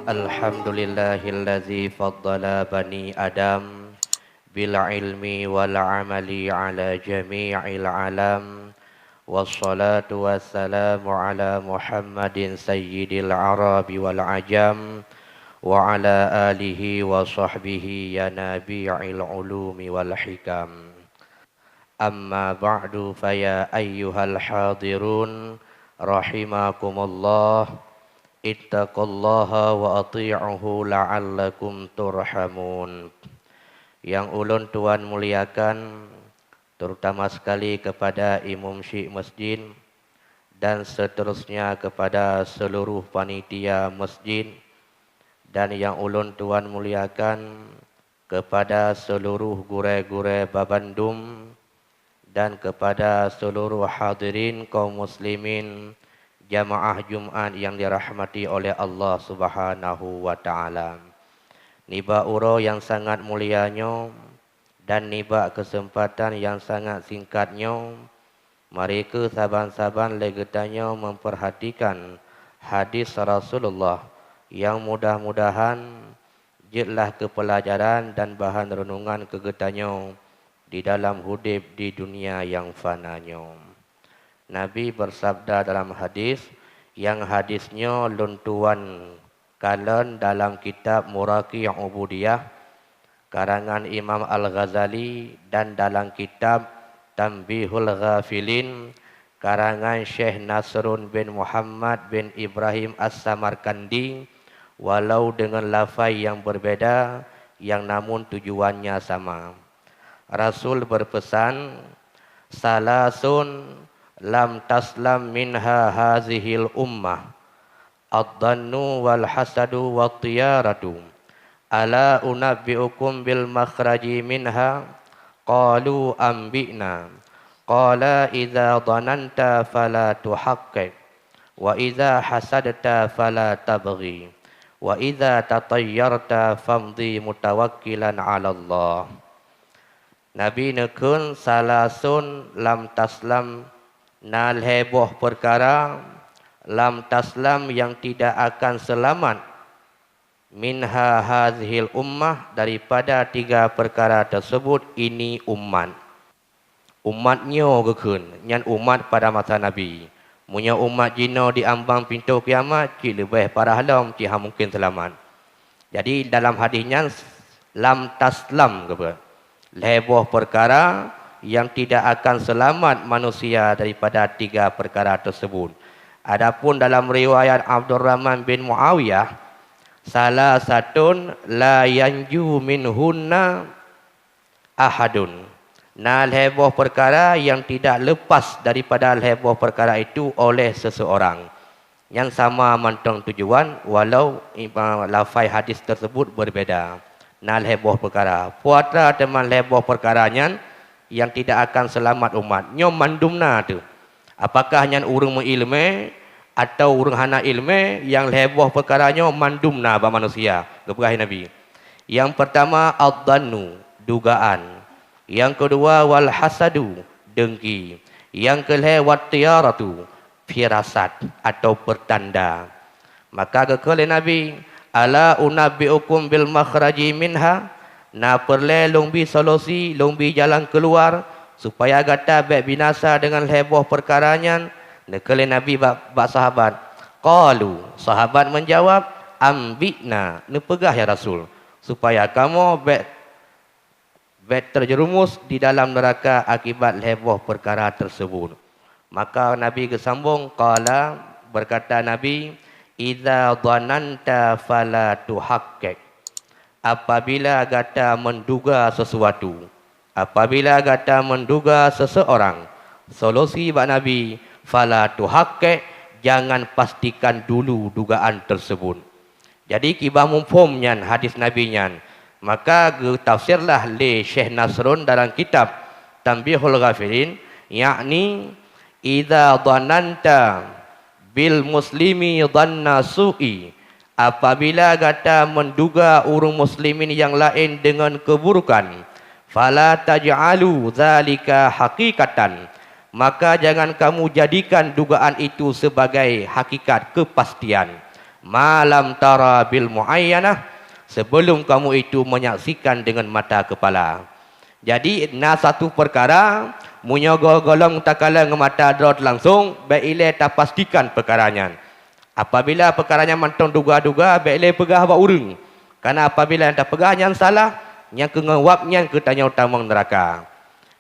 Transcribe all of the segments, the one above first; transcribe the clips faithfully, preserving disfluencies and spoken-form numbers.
Alhamdulillahilladzi faddala bani Adam bil ilmi wal amali ala jami'il alam. Wassalatu wassalamu ala Muhammadin sayyidil arabi wal ajam wa ala alihi wa sahbihi ya nabi'il ulumi wal hikam. Amma ba'du, fa ya ayyuhal hadirun rahimakumullah, ittaqullaha wa ati'uhu la'allakum turhamun. Yang ulôn tuan muliakan, terutama sekali kepada imum syik masjid dan seterusnya kepada seluruh panitia masjid, dan yang ulôn tuan muliakan, kepada seluruh gurée-gurée babandum dan kepada seluruh hadirin kaum muslimin jamaah Jumat yang dirahmati oleh Allah Subhanahu wa Ta'ala. Nibak uroe nyang sangat mulia nyoe dan nibak keuseumpatan nyang sangat singkat nyoe, mari keuh saban-saban lé geutanyoe meupeurhatikan hadis Rasulullah nyang mudah-mudahan jeuet lah keu peulajaran dan bahan reunungan keu geutanyoe di dalam udeb di dunia nyang fana nyoe. Nabi beusabda dalam hadis, nyang hadis nyoe lôn tuan kalon dalam kitab Maraqi Ubudiyah, karangan Imam Al-Ghazali, dan dalam kitab Tanbihul Ghafilin, karangan Syekh Nasrun bin Muhammad bin Ibrahim As-Samarkandi, walau deungon lafai nyang beubeda, nyang namun tujuannya sama. Rasul beupeusan, "Salasun lam taslam minha hazihil ummah, ad-dhannu wal hasadu wat tiyaratu. Ala unabbi'ukum bil makhraji minha?" Qalu, "Anbi'na." Qala, "Idza dhananta fala tuhaqqiq, wa idza hasadta fala tabghi, wa idza tatayyarta famdhi mutawakkilan 'alallah." Nabi neukheun, "Salasun lam taslam," na lhée boh peukara, "lam taslam," nyang tidak akan seulamat, "minha hazihil ummah," daripada tiga peukara teusebut, ini umat. Umat nyoe geukheun, nyan umat pada masa Nabi. Meunyoe umat jinoe diambang pintoe kiamat, cit leubeh parah lom, cit hana mungken seulamat. Jadi, dalam hadis nyan, lam taslam, geupeugah. Lhée boh peukara nyang tidak akan seulamat manusia daripada tiga peukara teusebut. Adapun dalam riwayat Abdurrahman bin Muawiyah, "Salasatun la yanju minhunna ahadun." Na lhée boh peukara nyang tidak leupas daripada lhée boh peukara itu oleh seseorang. Nyan sama mantong tujuan, walau, eh, lafai hadis teusebut beubeda. Na lhée boh peukara. Peue atra teuma lhée boh peukara nyan nyang tidak akan seulamat umat. Nyoe mandum na teuh. Apakah nyan ureuëng meuiéleumé atawa ureuëng hana iéleumé, nyang lhée boh peukara nyoe mandum na bak manusia, geupeugah Nabi. Nyang peurtama, adh-dhannu, dugaan. Nyang keudua, wal hasadu, deungki. Nyang keulhée, wat tiyaratu, firasat atau peurtanda. Maka geukheun lé Nabi, "Ala unabbi'ukum bil makhraji minha?" Na peureulée lôn bi solusi, lôn bi jalan keuluar, supaya gata bék binasa deungon lhée boh peukara nyan? Neukheun lé Nabi bak, bak sahabat. Qalu, sahabat meujawab, "Anbi'na," neupeugah, "Ya Rasul, supaya kamoe bék, bék teujeurumus di dalam neuraka akibat lhée boh peukara teusebut." Maka Nabi geusambong, qala, berkata Nabi, "Idza dhananta fala tuhaqqiq." Apabila gata menduga sesuatu, apabila gata menduga seseorang, solusi bak Nabi, "Fala tuhaqqiq," jangan pastikan dulu dugaan tersebut. Jadi, kiban muphom nyan hadis Nabi nyan, maka geutafsirlah lé Syekh Nasrun dalam kitab Tanbihul Ghafilin, yakni, "Idza dhananta bil muslimi dhanna su'i," apabila gata menduga ureuëng muslimin nyang laén deungon keuburukan, "fala taj'alu dzalika haqiqatan," maka jangan kamu jadikan dugaan itu sebagai hakikat, kepastian. Ma lam tara bil muayyanah, sebelum kamu itu menyaksikan dengan mata kepala. Jadi, na satu peukara, meunyoe go-, gohlom takalon ngon mata droe langsong, bék ilée tapastikan peukara nyan. Apabila peukara nyan mantong duga-duga, bék ilée peugah bak ureuëng. Karena apabila nyang tapeugah nyan salah, nyang keu ngon wab nyan keu tanyoe tamong neuraka.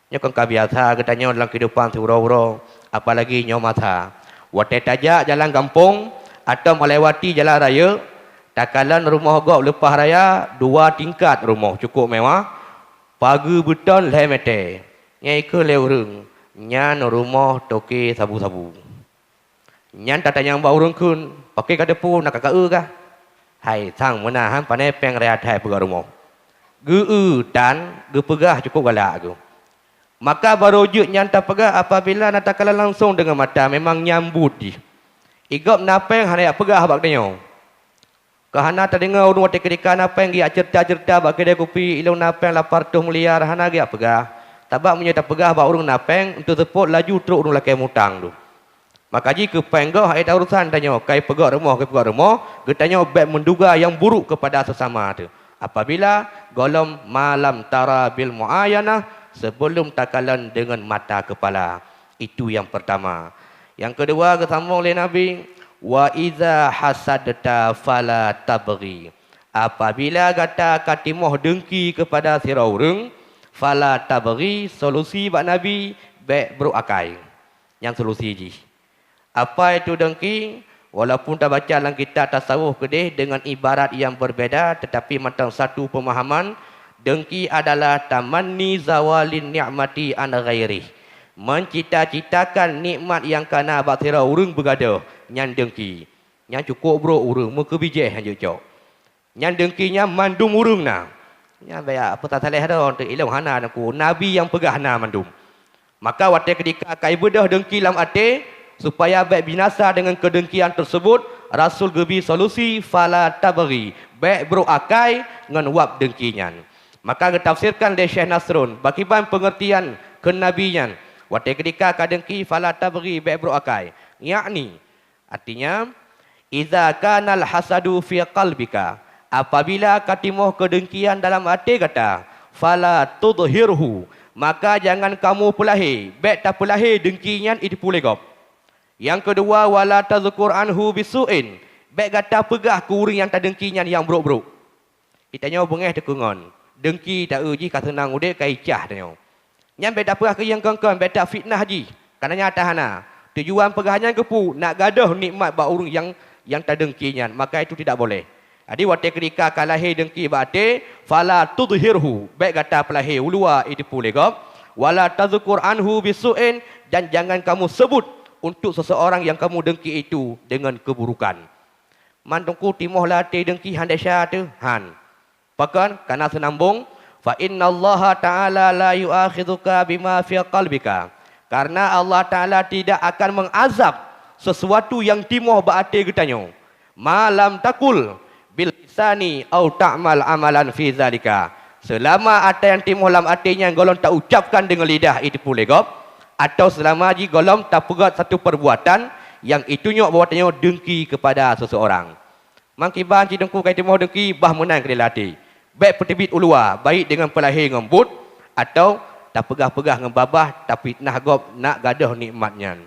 Nyoe kon ka biasa geutanyoe lam keuhidupan siuroe-uroe, apalagi nyoe masa. Watée tajak jalan gampông, atau melewati jalan raya, takalon rumoh gob leupah raya, dua tingkat rumoh cukup mewah, pageue beuton lhée metée. Nyang ikheun lé ureuëng, nyan rumoh toke sabu-sabu. Nyan tatanyong bak ureuëng kheun, "Pakon ka teupeu na ka ka-eu kah?" "Hai, sang meunan han pané péng raya that peugah rumoh." Geu-eu tan geupeugah cukup galak geuh. Maka barô jeuet nyan tapeugah apabila na takalon langsong deungon mata, memang nyan buet jih. Igob na péng hana jak peugah bak geutanyoe. Ka hana tadeungoe ureuëng watée keudika na péng geujak ceurita-ceurita bak keudée kupi, "Ilôn na péng lapan reutôh miliar," hana geujak peugah. Sabab meunyoe tapeugah bak ureuëng na péng, eunteuk seupôt laju trok ureuëng lakée mutang tu. Maka jih keu péng goh hai ta urusan tanyoe, kai peugöt rumoh, kai peugöt rumoh, geutanyoe bék menduga yang buruk kepada sesama tu. Apabila gohlom ma lam tara bil muayanah, sebelum takalon dengan mata kepala. Itu yang pertama. Yang kedua, geusambong lé Nabi, "Wa iza hasadta fala tabghi." Apabila gata ka timoh dengki kepada sidroe ureuëng, fala tabghi, solusi bak Nabi, bék brok akai. Nyan solusi jih. Apa itu dengki? Walaupun tabaca lam kitab tasawuf keudeh dengan ibarat yang berbeda, tetapi mantong satu pemahaman, dengki adalah tamanni zawalin ni'mati an ghairih. Mencita-citakan nikmat yang kana bak sidroe ureuëng beugadoh, nyan dengki. Nyan cukup brok ureuëng, meukeubijéh hanjeuet cok. Nyan dengki nyan mandum ureuëng na. Nyan baya apa tasaléh droe, untuk ilong hana Teungku. Nabi nyang peugah na mandum. Maka watée keudika kai beudôh dengki lam até, supaya bék binasa dengan keudengkian tersebut, Rasul geubi solusi, "Fala tabghi," bék brok akai ngon wab dengki nyan. Maka geutafsirkan lé Syekh Nasrun, bakiban peungeurtian kheun Nabi nyan, watée keudika ka dengki, "Fala tabghi," bék brok akai. Yakni, artinya, "Idza kanal hasadu fi qalbika," apabila ka timoh keudengkian dalam até gata, "fala tudhhirhu," maka jangan kamu peulahé, bék tapeulahé dengki nyan i teupeu lé gob. Nyang keudua, "wala tazkur anhu bisu'in," bék gata peugah keu ureuëng nyang tadengki nyan nyang brok-brok. Geutanyoe beungéh teukeungon, dengki ta-eu jih ka seunang udeb ka icah tanyoe. Nyan bék tapeugah keu nyang kon-kon, bék tafitnah jih, kana nyata hana. Tujuan peugah nyan keupeue? Nak gadôh nikmat bak ureuëng nyang, nyang tadengki nyan, maka itu tidak boleh. Jadi watée keudika ka lahé dengki bak até, "fala tudhhirhu," bék gata peulahé uluwa i teupeu lé gob, "wala tazkur anhu bisu'in," dan jangan kamu sebut untuk seseorang yang kamu dengki itu dengan keburukan. Man Teungku timoh lam até dengki han desya teuh? Han. Pakon? Kana seunambong, "Fa innallaha ta'ala la yu'akhidzuka bima fi qalbika." Karena Allah Ta'ala tidak akan mengazab sesuatu yang timoh bak até geutanyoe. "Ma lam takul bil lisani au ta'mal amalan fi zalika." Selama ata nyang timoh lam até nyan gohlom ta ucapkan deungon lidah i teupeu lé gob, atau selama jih gohlom tapeugöt satu perbuatan yang itunyok bahwa tanyoe dengki kepada seseorang. Mangkiban cit Teungku ka timoh dengki, bah meunan keudeh lam até. Bék peuteubiet uluwa, baik deungon peulahé ngon buet, atawa tapeugah-peugah ngon babah, tafitnah gob nak gadôh nikmat nyan.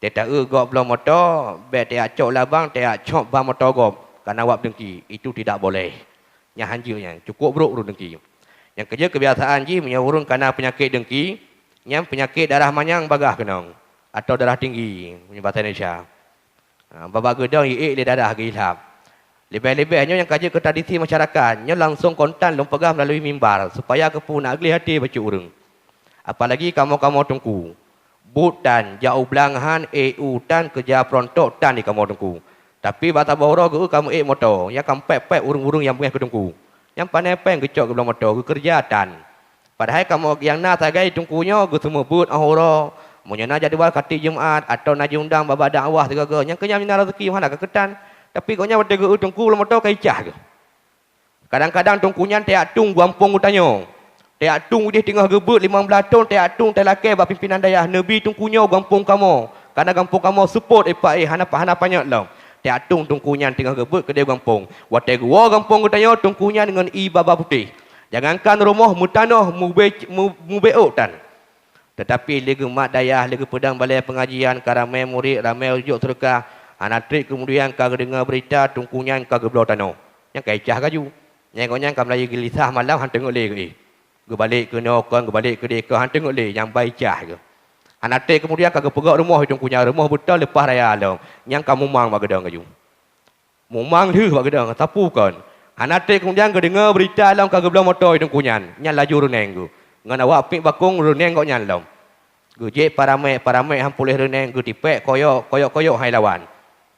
Teuta-eu gob bloe moto, bék teuyak cok labang, teuyak cok ban moto gob, kana wab dengki. Itu tidak boleh. Nyan hanjeuet nyan, cukup brok ureuëng dengki. Nyang keujeuet keubiasaan jih, meunyoe ureuëng kana peunyakét dengki, nyan peunyakét darah manyang bagah keunong, atau darah tinggi, meunyoe basa Indonesia. Ha, babah geudong iék lé darah geuilhab. Leubeh-leubeh nyoe nyang ka jeuet keu tradisi masyarakat, nyoe langsong kontan lôn peugah meulalu mimbar, supaya keupeue nak gleh até bacut ureuëng. Apalagi kamoe-kamoe Teungku. Buet tan, jak u blang han, ék u tan, keuja peurontok tan di kamoe Teungku. Tapi bak saboh uroe geu-eu kamoe ék moto, nyang ka pép-pép ureuëng-ureuëng nyang beungéh keu Teungku. Nyang pané péng geucok geubloe moto, geukeureuja tan. Padahai kamoe nyang na sagai Teungku nyoe geuseumeubeuet óh uroe. Meunyoe na jadwal khatib Jumat, atau na jiundang bak-bak dakwah sigoe-goe, nyang keu nyan na raseuki hana ka keutan. Tapi gobnyan watée geu-eu Teungku lam moto ka icah geuh. Kadang-kadang Teungku nyan teuyak tueng gampông geutanyoe. Teuyak tueng udeh teungoh geubeuet limong blaih thon, teuyak tueng teulakée bak pimpinan dayah, neubi Teungku nyoe gampông kamoe. Kana gampông kamoe seupôt ipak éh hana, hana panyöt lom. Watée atong teungku nyan teungoh geubeuet keudeh gampông. Watée geuwoe gampông geutanyoe teungku nyan ngon ié baba putéh. Jangankan rumoh meutanoh mubé, mu-, mubé ôk tan. Teutapi lé geumat dayah, lé geupeudong balée peungajian, ka ramé murit, ramé jok seudeukah, hana treb keumudian ka geudeungoe beurita teungku nyan ka geubloe tanoh. Nyan ka icah laju. Nyan gobnyan ka meulayeue geulisah malam han teungeut lé geuéh. Geubalek keunoe kon, geubalek keudeh kon, han teungeut lé nyang ba icah geuh. Hana treb keumudian ka geupeugét rumoh teungku nyan, rumoh beutôi leupah raya lom, nyang ka mumang bak geudong laju. Mumang lheueh bak geudong, sapeue kon. Hana treb keumudian geudeungoe beurita lom ka geubloe moto teungku nyan, nyan laju reuneng geuh. Ngon awak piek bakong reuneng gobnyan lom. Geujép paramèk, paramèk han puléh reuneng, geutipék koyok, koyok-koyok han lawan.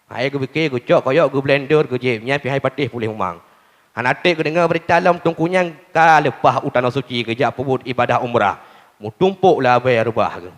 Hai geubike, geucok koyok, geublender, geujieb, nyan pih han patéh puléh mumang. Hana treb geudeungoe beurita lom teungku nyan ka leupah u Tanoh Suci geujak peubuet ibadah umrah. Meutumpok labée reubah geuh.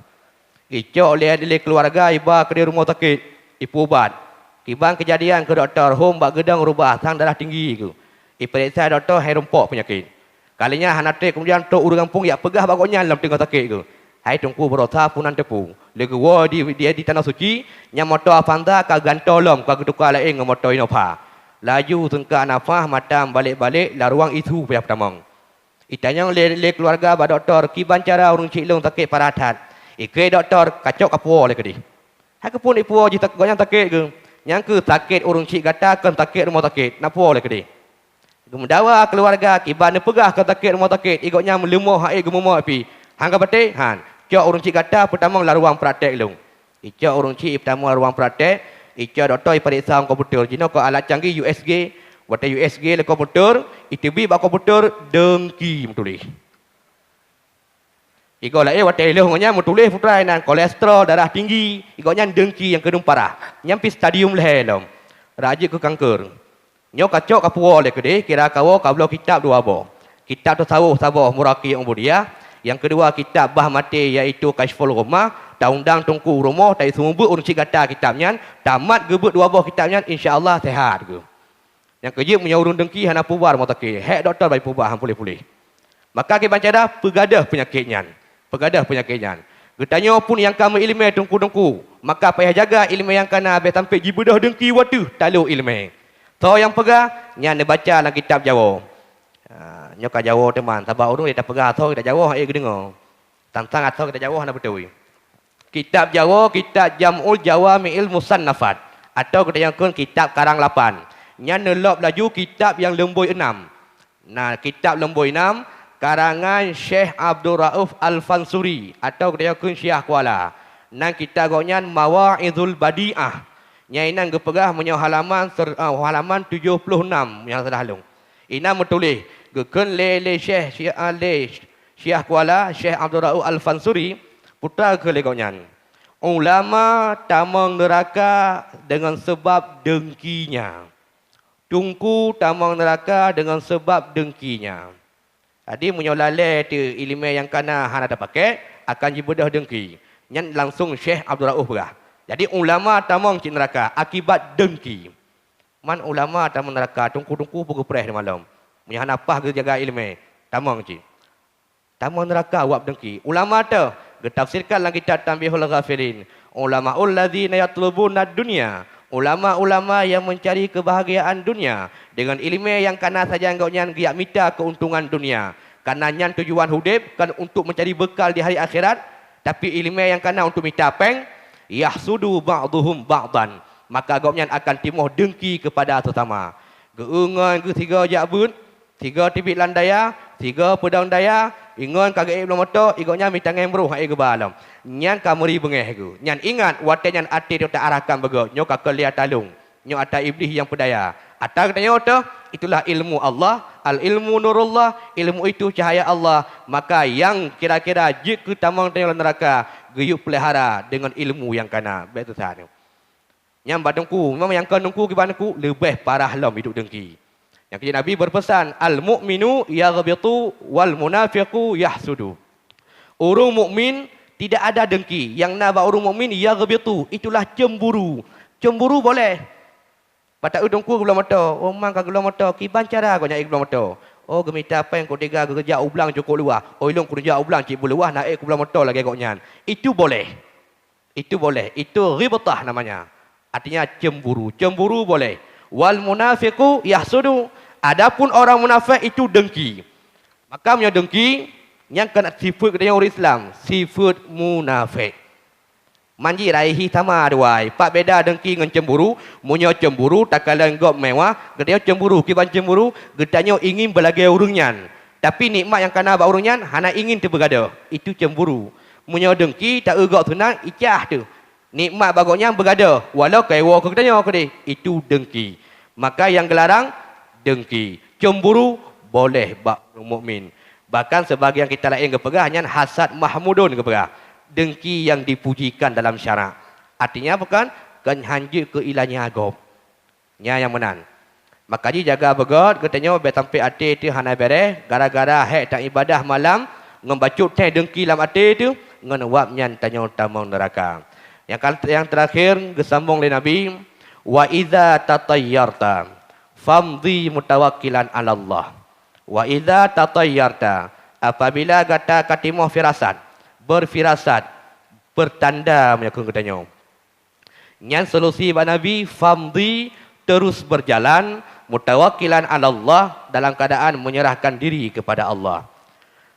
Icok lé, lé keuluwarga iba keudeh rumoh sakét, ipeuubat. Kiban keujadian keu dokto, hom bak geudong reubah sang darah tinggi geuh. Ipareksa dokto hai rumpok peunyakét. Ka lheueh nyan hana treb keumudian trok ureuëng gampông jak peugah bak gobnyan lom teungoh sakét geuh, "Hai teungku, barosa peunan teupeu, lé geuwoe di, di, di Tanoh Suci, nyan moto Avanza ka geugantoe lom, ka geutuka laén ngon moto Innova." Laju seungkak nafah mata meubalek-balek lam ruang isu payah peutamong. Itanyong lé, lé keuluwarga bak dokto kiban cara ureuëng chik lôn sakét parah that. Ikheun dokto, "Kacok kapuwoe lé keudeh." Hai keupeue ipuwoe jih gobnyan sakét geuh? "Nyan keuh sakét ureuëng chik gata kon sakét rumoh sakét, na puwoe lé keudeh." Geumeudawa keuluwarga kiban neupeugah kon sakét rumoh sakét, i gobnyan meuleumoh hai geumeumoe pih. Han ka patéh? Han. Cok ureuëng chik gata peutamong lam ruang praktek lôn. Icok ureuëng chik ipeutamong lam ruang praktek, icok dokto ipareksa ngon komputer. Jinoe kon alat canggih U S G. Watée U S G lé komputer, iteubiet bak komputer deungki meutuléh. I goe laén watée ileueh ngon nyan meutuléh putra inan kolesterol, darah tinggi, i gobnyan deungki nyang keudeueng parah. Nyan pih stadium lhée lom. Rajeuet keu kanker. Nyoe kacok kapuwoe lé keudeh, kira kawoe kabloe kitab dua boh. Kitab tasawuf saboh Muraqi Ubudiyah, nyang keudua kitab bah maté yaitu Kasyful Ghummah, taundang teungku u rumoh, taiseumeubeuet ureuëng chik gata kitab nyan, tamat geubeuet dua boh kitab nyan, insya Allah seuhat geuh. Nyang keujeuet meunyoe ureuëng deungki hana peuba rumoh sakét, hék dokto bak peuba han puléh-puléh. Maka kiban cara peugadôh peunyakét nyan. Peugadôh peunyakét nyan. Geutanyoe pun nyang ka meuiéleumé teungku-teungku, maka payah jaga iéleumé nyang kana bèk sampoe jibeudôh deungki wateuh talo iéleumé. Soe nyang peugah, nyan neubaca lam kitab Jawoe. Ha, nyoe ka Jawoe teuma, sabab ureuëng lé tapeugah asoe kitab Jawoe han ék geudeungoe. Tantang asoe kitab Jawoe hana beutôi. Kitab Jawoe, kitab Jam'ul Jawami'il Musannafat, atawa geutanyoe kheun kitab karang lapan. Nyan neulôb laju kitab nyang leumbôi enam. Na kitab leumbôi enam, karangan Syekh Abdul Rauf Al-Fansuri, atawa geutanyoe kheun Syiah Kuala. Nan kitab gobnyan Mawa'izul Badi'ah. Nyang inan geupeugah meunyoe halaman ser-, ah, halaman tujoh ploh nam nyang salah lôn. Inan meutuléh, geukheun lé, lé Syekh Syiah, lé Syiah Kuala, Syekh Abdul Rauf Al-Fansuri, peue geukheun lé gobnyan, "Ulama tamong neuraka deungon seubab deungkinya. Teungku tamong neuraka deungon seubab deungkinya." Jadi, meunyoe lalée teuh iéleumé nyang kana hana tapakék, akan jibeudôh deungki. Nyan langsong Syekh Abdul Rauf peugah. Jadi, ulama tamong cit neuraka akibat deungki. Man ulama tamong neuraka, teungku-teungku peugeupreh di malom. Meunyoe hana paih geujaga iéleumé, tamong cit. Tamong neuraka wab deungki. Ulama teuh geutafsirkan lam kitab Tanbihul Ghafilin, "Ulamaul ladzina yatlubuna dunya." Ulama-ulama nyang meucari keubahagiaan dunia, deungon iéleumé nyang kana sajan gobnyan geujak mita keuntungan dunia. Kareuna nyan tujuan udeb kon untuk meucari beukal di hari akhirat, tapi iéleumé nyang kana untuk mita péng, "Yahsudu ba'duhum ba'dan." Maka gobnyan akan timoh deungki keupada seusama. Geu-eu ngon geusigoe jak beuet, sigoe teubiet lam daya, sigoe peudong daya, ingon ka geuék bloe moto, i gobnyan mita ngon broh han ék geuba lom. Nyan ka meuri beungéh geuh. Nyan ingat, watée nyan até teuh ta arahkan beugot, nyoe ka keu lé ata lôn. Nyoe ata Iblih nyang peudaya. Ata geutanyoe teuh, itulah ilmu Allah, al-ilmu nurullah, ilmu itu cahaya Allah. Maka nyang kira-kira jeuet keu tamong tanyoe lam neuraka, geuyue peulihara deungon ilmu nyang kana. Bék susah nyoe. Nyan bak teungku, memang nyang kon teungku kiban teungku leubeh parah lom hidup deungki. Nyang keuh Nabi beupeusan, "Al-mu'minu yaghbitu wal munafiqu yahsudu." Ureuëng mukmin tidak ada dengki, nyang na bak ureuëng mukmin yaghbitu, itulah cemburu. Cemburu boleh. Bak ta-eu teungku geubloe moto, oh mang ka geubloe moto, kiban cara gobnyan ék geubloe moto. Oh geumita péng keu tiga geukeujak u blang cukôp luwah. Oh ilôn keuneuk jak u blang cit beuluwah na ék geubloe moto lagée gobnyan. Itu boleh. Itu boleh, itu ghibtah namanya. Artinya cemburu. Cemburu boleh. Wal munafiqu yahsudu. Adapun orang munafik itu dengki. Maka meunyoe dengki, nyang keuneuk sifeuet geutanyoe ureuëng Islam, sifeuet munafik. Manji raihi sama dua ai. Pat beda dengki ngon cemburu? Meunyoe cemburu, takalon gob mewah, geutanyoe cemburu. Kiban cemburu, geutanyoe ingin beulagée ureuëng nyan. Tapi nikmat nyang kana bak ureuëng nyan hana ingin teubeugadoh. Itu cemburu. Meunyoe dengki, ta-eu gob seunang, icah teuh. Nikmat bak gobnyan beugadoh, walau keu iwoe keu geutanyoe keudeh. Itu dengki. Maka nyang geularang, dengki. Cemburu boleh bak ureuëng mukmin. Bahkan sebagian kitab laén geupeugah nyan hasad mahmudun geupeugah, dengki yang dipujikan dalam syarak. Artinya bukan, kon hanjeuet keu ilanya gob. Nyan nyang meunan. Maka jijaga beugét geutanyoe bék sampai até teuh hana béreh gara-gara hék taibadah malam ngon bacut thée dengki lam até teuh, ngon wab nyan tanyoe tamong neuraka. Nyang ka-, nyang teurakhir geusambong lé Nabi, "Wa idza tatayyarta famdi mutawakkilan 'alallah." Wa idza tatayyarta, apabila gata ka timoh firasat, berfirasat, pertanda meunyoe keu geutanyoe. Nyan solusi bak Nabi, famdi, terus berjalan, mutawakkilan 'alallah, dalam keadaan menyerahkan diri kepada Allah.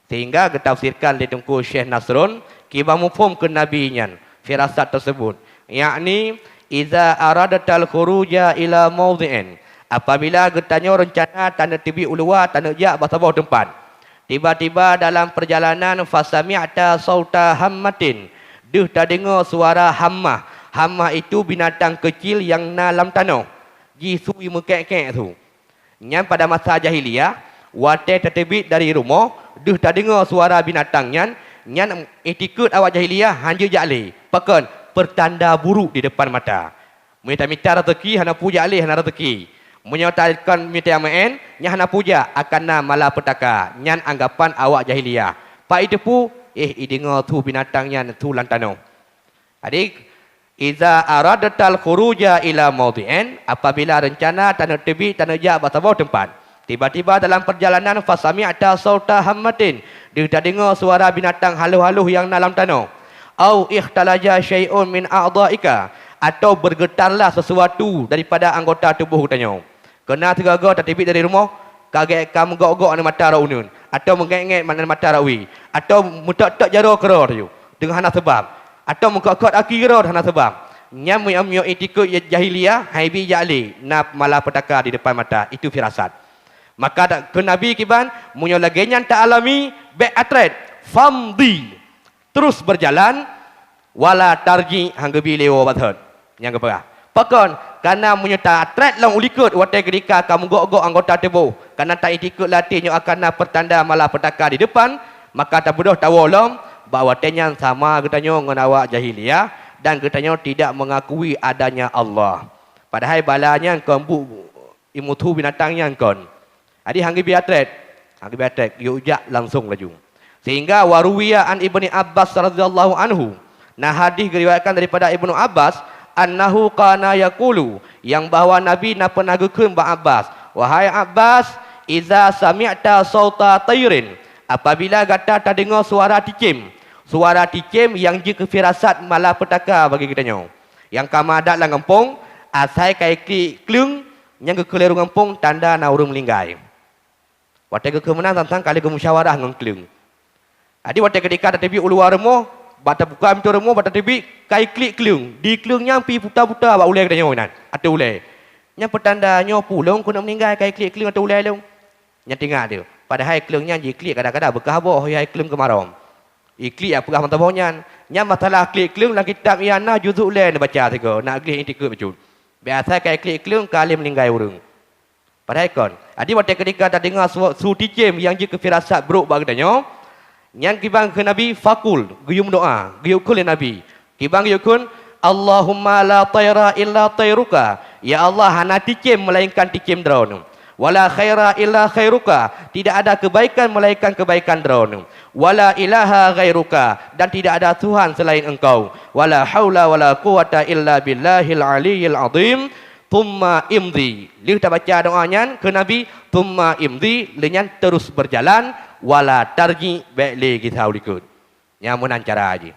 Sehingga geutafsirkan lé Teungku Syekh Nasrun, kiban muphom keu Nabi nyan, firasat tersebut, yakni, "Idza aradtal khuruja ila maudhi'in," apabila geutanyoe reuncana taneuk teubiet u luwa, taneuk jak bak saboh teumpat. Tiba-tiba dalam perjalanan, "Fasami'ta sauta hammatin," deuh tadeungoe suara hammah. Hammah itu binatang keucil nyang na lam tanoh, jisui meukek-kek su. Nyan pada masa jahiliyah, watée tateubiet dari rumoh, deuh tadeungoe suara binatang nyan, nyan itikeuet awak jahiliyah hanjeuet jak lé. Pakon? Pertanda buruk di depan mata. Meunyoe tamita raseuki, hana peue jak lé hana raseuki. Meunyoe takon mita meu'én, nyan hana peue jak, akan na malapetaka. Nyan anggapan awak jahiliyah. Pat iteupeue? Eh, ideungoe su binatang nyan su lam tanoh. Jadi, "Idza aradtal khuruja ila maudhi'in," apabila reuncana taneuk teubiet, taneuk jak bak saboh teumpat, tiba-tiba dalam perjalanan, "Fasami'ta sauta hammatin," deuh tadeungoe suara binatang halôh-halôh nyang na lam tanoh, "au ikhtalaja syai'un min a'dha'ika," atau bergetarlah sesuatu daripada anggota tuboh geutanyoe. Keu na sigoe-goe tateubiet dari rumoh, ka gét ka meugok-gok aneuk mata rot uneuen, atawa meungét-ngét aneuk mata rot wie, atawa meutot-tot jaroe keudroe teuh deungon hana seubab, atawa meukot-kot aki keudroe hana seubab. Nyan meunyoe, meunyoe itikeuet jahiliyah, hai bi jak lé, na malapetaka di depan mata, itu firasat. Maka ta-, keu Nabi kiban, meunyoe lagée nyan ta alami, bék atrét, famdi. Terus berjalan, wala tarji, han geubi lé woe bathot. Nyang geupeugah. Pakon? Kareuna meunyoe tatrét lom u likot watée keudika ka meugok-gok anggota tuboh, kareuna ta itikeuet lam até nyoe akan na peutanda malapetaka di depan, maka tabeudôh tawoe lom bak watée nyan sama geutanyoe ngon awak jahiliyah dan geutanyoe tidak mengakui adanya Allah. Padahai bala nyan kon buet imusu binatang nyan kon. Jadi han geubi atrét, han geubi atrét, yue jak langsong laju. Sehingga waruwiya an Ibni Abbas radhiyallahu anhu, na hadih geuriwayatkan daripada Ibnu Abbas, annahu kana yaqulu, yang bahwa Nabi na pernah geukheun bak Abbas, "Wahai Abbas, iza sami'ta sauta tairin," apabila gata tadeungoe suara ticém, suara ticém nyang jeuet keu firasat malapetaka bagi geutanyoe. Nyang ka madat lam gampông, asai ka iklik kleueng, nyang geukheun lé ureuëng gampông tanda na ureuëng meuninggai. Watée geukheun meunan sang-sang ka lheueh geumusyawarah ngon kleueng. Jadi watée keudika tateubiet u luwa rumoh, bak tabuka pintoe rumoh, bak tateubiet, ka iklik kleueng. Di kleueng nyan pi buta-buta bak ulée geutanyoe inan, ateueh ulée. Nyan peutanda nyoe peue lôn keuneuk meuninggai ka iklik kleueng ateueh ulée lôn. Nyan teuingat teuh. Padahai kleueng nyan jiklik kadang-kadang beukah boh, hai kleueng keumarôm. Iklik nyang peugah mantong boh nyan. Nyan masalah klik kleueng lam kitab I'anah juzuk lhée neubaca sigoe, nak gleh itikeuet bacut. Biasa ka iklik kleueng ka lheueh meuninggai ureuëng. Padahai kon. Jadi watée keudika tadeungoe su, su ticém nyang jeuet keu firasat brok bak geutanyoe, nyan kiban keu Nabi, fakul, geuyue meudoá, geuyue kheun lé Nabi. Kiban geuyue kheun, "Allahumma la thaira illa thairuka." Ya Allah, hana ticém melainkan ticém Droeneuh. "Wala khaira illa khairuka." Tidak ada kebaikan melainkan kebaikan Droeneuh. "Wala ilaha ghairuka." Dan tidak ada Tuhan selain Engkau. "Wala haula wala quwwata illa billahil aliyyil azim." Tsumma imdi. Lheueh tabaca doá nyan keu Nabi, tsumma imdi, lheueh nyan terus berjalan, wala tarji, bék lé gisa u likot. Nyan meunan cara jih.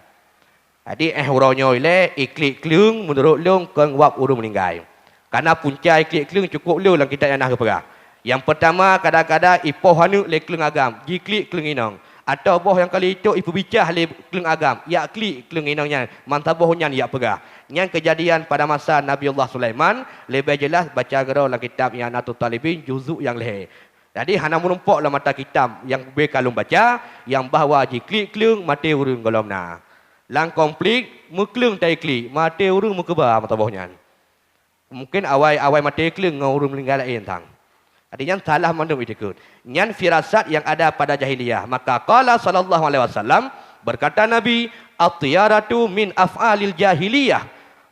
Jadi, éh uroe nyoe ilée, iklik kleueng meunurot lôn kon wab ureuëng meuninggai. Karena punca iklik kleueng cukôp le lam kitab nyang na geupeugah. Nyang peurtama, kadang-kadang ipoh aneuëk lé kleueng agam, jiklik kleueng inong. Atawa boh nyang ka lheueh itôk ipeubicah lé kleueng agam, jak klik kleueng inong nyan, mantong boh nyan jak peugah. Nyan keujadian pada masa Nabi Allah Sulaiman, leubeh jeulaih baca keudroe lam kitab I'anatul Talibin, juzuk nyang lhée. Jadi, hana meurumpok lam mata kitab nyang ubé ka lôn baca, nyang bahwa jiklik kleueng maté ureuëng gohlom na. Lam konflik, meukleueng tai klik, maté ureuëng meukeubah mantong boh nyan. Mungken awai-awai maté kleueng ngon ureuëng meuninggai laén sang. Jadi nyan salah mandum itikeuet. Nyan firasat yang ada pada jahiliyah. Maka qala sallallahu alaihi wasallam, berkata Nabi, "At-tiyaratu min af'alil jahiliyah."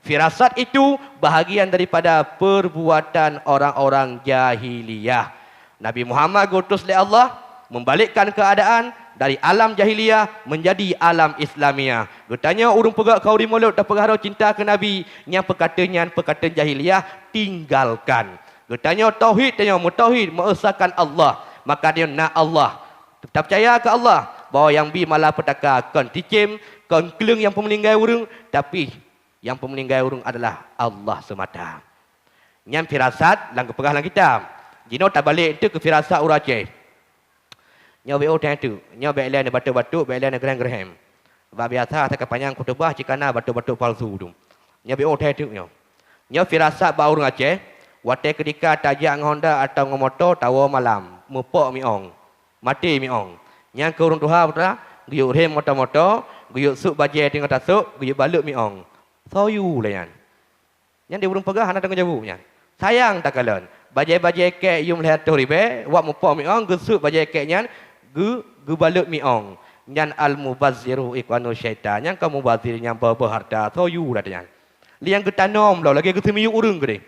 Firasat itu bahagian daripada perbuatan orang-orang jahiliyah. Nabi Muhammad geuutus lé Allah membalikkan keadaan dari alam jahiliyah menjadi alam Islamiah. Geutanyoe ureuëng peugah khauri mulod tapeugah droe cinta keu Nabi, nyang peukatan nyan peukatan jahiliyah, tinggalkan. Geutanyoe tauhid, tanyoe meutauhid, meuesakan Allah. Maka tanyoe na Allah. Tapeucaya keu Allah, bahwa nyang bi malapetaka kon cicém, kon kleueng nyang peumeuninggai ureuëng, tapi nyang peumeuninggai ureuëng adalah Allah seumata. Nyan firasat nyang geupeugah lam kitab. Jinoe tabalek eunteuk keu firasat ureuëng Aceh. Nyoe B O T tu, nyoe bék lé neubatuk-batuk, bék lé neugeurhem-geurhem. Bak biasa asai ka panyang khutubah cit kana batuk-batuk palsu tu. Nyoe B O T tu nyoe. Nyoe firasat bak ureuëng Aceh, watée keudika tajak ngon honda atawa ngon moto tawoe malam, meupok miong, maté miong. Nyang keu ureuëng tuha putra, geuyue rhem moto-moto, geuyue sôk bajée teungoh tasôk, geuyue balot miong. Soe yue lé nyan. Nyan di ureuëng peugah hana tanggung jaweueb nyan. Sayang takalon, bajée-bajée kek yuem lhée reutôh ribée, wab meupok miong, geusôk bajée kek nyan, geu-, geubalot miong. Nyan al-mubazziru ikhwanu syaitan. Nyan ka mubazir nyang boh-boh harta, soe yue dah nyan. Lé nyang geutanom lom, lagée geuseumiyueb ureuëng keudeh.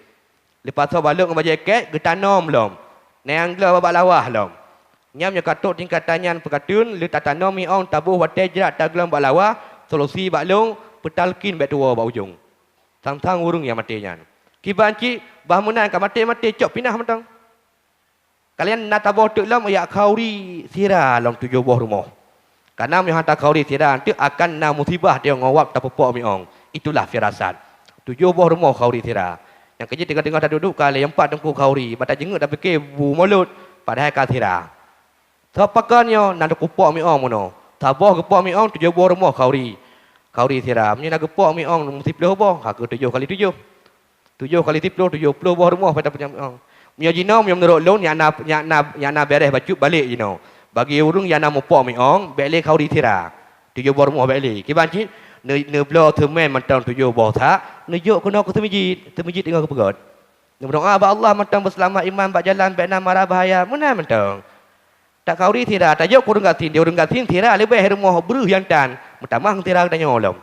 Leupah soe balot ngon bajée kek, geutanom lom. Nyang gleh bak lawah lom. Nyan meunyoe ka trok tingkatan nyan peukateun, lheueh tatanom miong taboh watée jrat taglong bak lawah, solusi bak lôn, peutalkin bék tuwoe bak ujong. Sang-sang ureuëng nyang maté nyan. Kiban cit, bah meunan ka maté-maté cok pinah mantong. Kalon na taboh teuk lom jak khauri sira lom tujoh boh rumoh. Kareuna meunyoe hana takhauri sira, eunteuk akan na musibah teungoh wab tapeupok miong. Itulah firasat. Tujoh boh rumoh khauri sira. Nyang keujeuet teungoh-teungoh taduek-duek ka lhée empat teungku khauri, bak tajeungeuk tapike bu mulod, padahai ka sira. Soe pakon nyoe na geupok miong meunoe. Saboh geupok miong tujoh boh rumoh khauri. Khauri sira. Meunyoe na geupok miong siplôh boh, ka keuh tujoh kali tujoh. Tujoh kali siplôh, tujoh plôh boh rumoh pata punyang miong. Meunyoe jinoe, meunyoe meunurot lôn, nyang na, nyang na, nyang na beureh bacut balek jinoe. Bagi ureuëng nyang na meupok miong, bék lé khauri sira. Tujoh boh rumoh bék lé. Kiban cit, neu-, neubloe seumén mantong tujoh boh sak, neujok keunoe keu seumeujid, seumeujid teungoh geupeugöt. Neumeudoá bak Allah mantong beuseulamat iman bak jalan bék na mara bahaya, meunan mantong. Takhauri sira, tajok keu ureuëng gasien, di ureuëng gasien sira leubeh rumoh breuh nyang tan, meutamah ngon sira geutanyoe lom.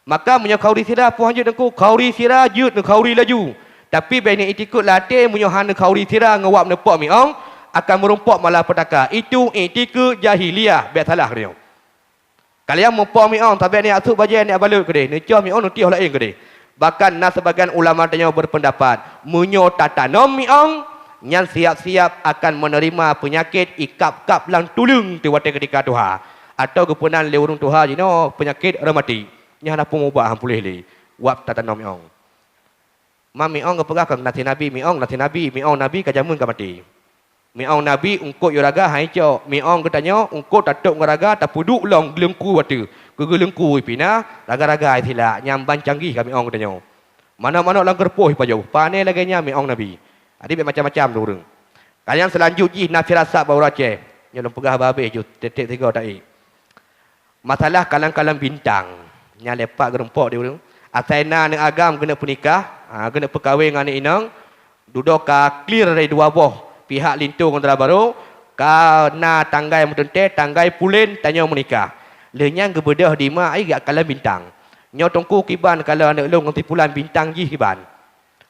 Maka meunyoe khauri sira, peue han jeuet teungku, khauri sira jeuet neukhauri laju. Tapi bék neuiktikeuet lam até meunyoe hana khauri sira ngon wab neupok miong, akan meurumpok malapetaka. Itu iktikeuet jahiliyah, bék salah nyoe. Ka lheueh meupok miong, sabé neujak sôk bajée neujak balot keudeh, neucok miong neutiôh laén keudeh. Bahkan na seubagian ulama tanyoe beupeundapat, meunyoe tatanom miong, nyan siap-siap akan meuneurima peunyakét ikab-kab lam tuleueng teuh watée keutika tuha, atawa geupeunan lé ureuëng tuha jinoe peunyakét rematik. Nyan hana peue meuubah han puléh lé, wab tatanom miong. Ma miong geupeugah ka nasé nabi, miong nasé nabi, miong nabi ka jameun ka maté. Miong nabi eungkôt yue raga han icok, miong geutanyoe eungkôt tatôb ngon raga tapeuduek lom geuleungku ateueh. Keu geuleungku ipinah, raga-raga isilak, nyan ban canggih ka miong geutanyoe. Manok-manok lam keureupôh ipajoh, pane lagée nyan miong nabi. Jadi bék macam-macam ureuëng. Ka nyang seulanjut jih na firasat bak ureuëng Aceh. Nyoe lôn peugah habéh-habéh ju, tieb-tieb sigoe taék. Masalah kalon-kalon bintang, nyang lepak geurumpok di ureuëng. Asai na aneuëk agam geuneuk peunikah, ha, geuneuk peukawen ngon aneuëk inong, dudoe ka clear dari dua boh pihak linto ngon dara barô, ka na tanggai meuteuntée, tanggai pulen tanyoe meunikah. Lheueh nyan geubeudôh di ma ai jak kalon bintang. Nyoe teungku kiban kalon aneuëk lôn ngon si pulan bintang jih kiban.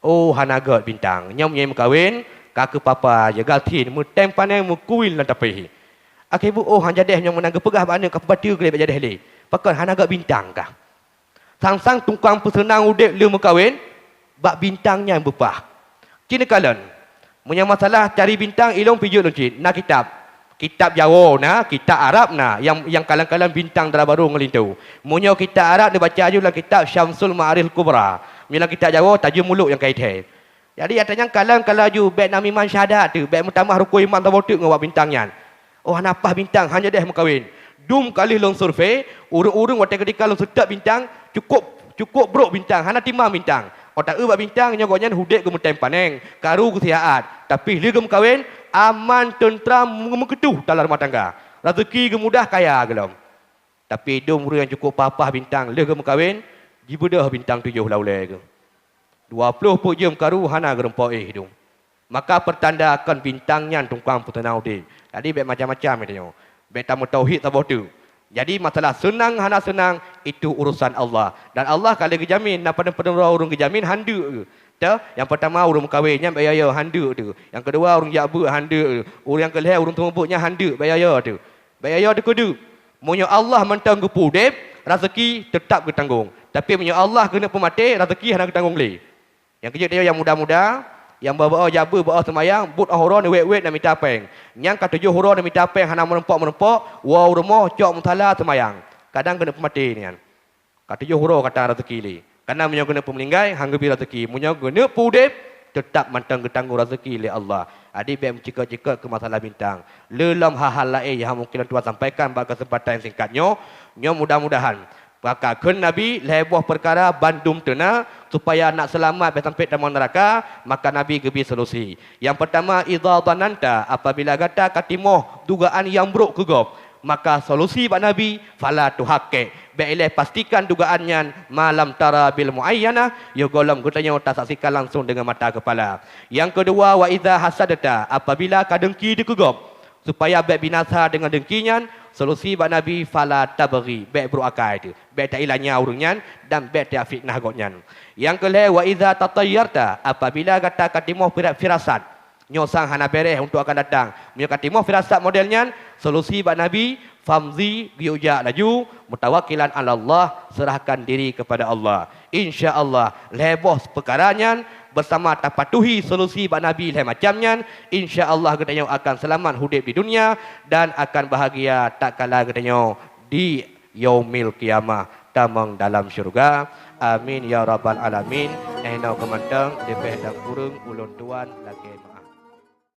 Oh, hana gét bintang. Nyoe meunyoe meukawen, ka keu papa jih gasien, meutém paneng meukuil lam tapéh. Akhé bu, oh, han jadéh nyoe meunan geupeugah bak aneuëk ka peubateue gleh bék jadéh lé. Pakon hana gét bintang kah? Sang-sang tukang peuseunang udeb lheueh meukawen, bak bintang nyan beupah. Ci neukalon, meunyoe masalah cari bintang ilong pijeuet lôn cit, na kitab. Kitab Jawoe na, kitab Arab na, nyang, nyang kalon-kalon bintang dara barô ngon linto. Meunyoe kitab Arab neubaca aju lam kitab Syamsul Ma'arif Kubra. Meunyoe lam kitab Jawoe tajeuem muluk nyang ka ithèe. Jadi ata nyang kalon-kalon aju bèk na meuiman syahadat teuk, bèk meutamah rukon iman saboh teuk ngon awak bintang nyan. Oh hana paih bintang, hana jadeh meukawen. Dum ka lheueh lôn survei, ureueng-ureueng watèe keutika lôn seutôt bintang, cukôp, cukôp brôk bintang, hana timang bintang. Oh taeu bak bintang nyoe gobnyan udép geumeutém panèng, karu geusihat, tapi lheueh geumeukawen, aman teuntra meukeutôh dalam rumoh tangga. Raseuki geumudah, kaya gohlom. Tapi dum ureueng nyang cukôp paih-paih bintang lheueh geumeukawen, jibeudôh bintang tujoh lam ulèe geuh. Dua ploh peuet jeuem karu hana geureumpok éh dum. Maka peutanda kon bintang nyan tukang peuseunang udép. Jadi bèk macam-macam geutanyoe. Bèk tameutauhid saboh teuk. Jadi masalah seunang hana seunang, itu urusan Allah. Dan Allah ka lheueh geujamin, na padum-padum droe ureueng geujamin han deuk geuh. Teuh, nyang peurtama ureueng meukawen nyan bèk yo-yo, han deuk teuh. Nyang keudua ureueng jak beuet han deuk teuh. Ureueng nyang keulhèe ureueng seumeubeuet nyan han deuk, bèk yo-yo teuh. Bèk yo-yo teuh keu deuk. Meunyoe Allah mantong geupeu udép, raseuki teutap geutanggong. Tapi meunyoe Allah keuneuk peumaté, raseuki hana geutanggong lé. Nyang keujeuet tanyoe nyang muda-muda, nyang ba-, ba-, jak beuet, ba-, seumayang, buet 'oh uroe neuwèt-wèt neumita pèng. Nyang ka tujoh uroe neumita pèng hana meurumpok-meurumpok, woe u rumoh cok musala seumayang. Kadang keuneuk peumaté nyan. Ka tujoh uroe ka tan raseuki lé. Kareuna meunyoe keuneuk peumeuninggai, han geubri raseuki. Meunyoe keuneuk peuudép, teutap mantong geutanggong raseuki lé Allah. Jadi bèk meucikot-cikot keu masalah bintang. Le lom hal-hal laén nyang mungken lôn tuan sampaikan bak keuseumpatan nyang singkat nyoe, nyoe mudah-mudahan Maka kheun Nabi, lhèe boh peukara bandum teuna, supaya nak seulamat bèk sampai tamong neuraka, maka Nabi geubri solusi. Nyang peurtama, idza dhananta, apabila gata ka timoh dugaan nyang brôk keu gob, maka solusi bak Nabi, fala tuhaqqik, bèk ilèe pastikan dugaan nyan ma lam tara bil muayyanah, yoh gohlom geutanyoe tasaksikan langsung deungon mata keupala. Nyang keudua, wa idza hasadta, apabila ka deungki dikeue gob, supaya bèk binasa deungon deungki nyan, solusi bak Nabi, fala tabghi, bèk brôk akai teuh, bèk tailanya ureueng nyan dan bèk tafitnah gobnyan. Nyang keulhèe, wa idza tatayyarta, apabila gata ka timoh fira-, firasat, nyoe sang hana bèrèh untuk akan datang. Meunyoe ka timoh firasat model nyan, solusi bak Nabi, famdhi, geuyue jak laju, mutawakkilan 'alallah, serahkan diri kepada Allah. Insya Allah, lhèe boh peukara nyan, beusama tapatuhi solusi bak Nabi lhèe macam nyan, insya Allah geutanyoe akan seulamat udép di dunia dan akan bahagia tatkala geutanyoe di Yaumil Qiyamah tamong dalam syeuruga. Amin ya rabbal alamin. Inoe keuh mantong, leubeh dan kureueng ulôn tuan lakèe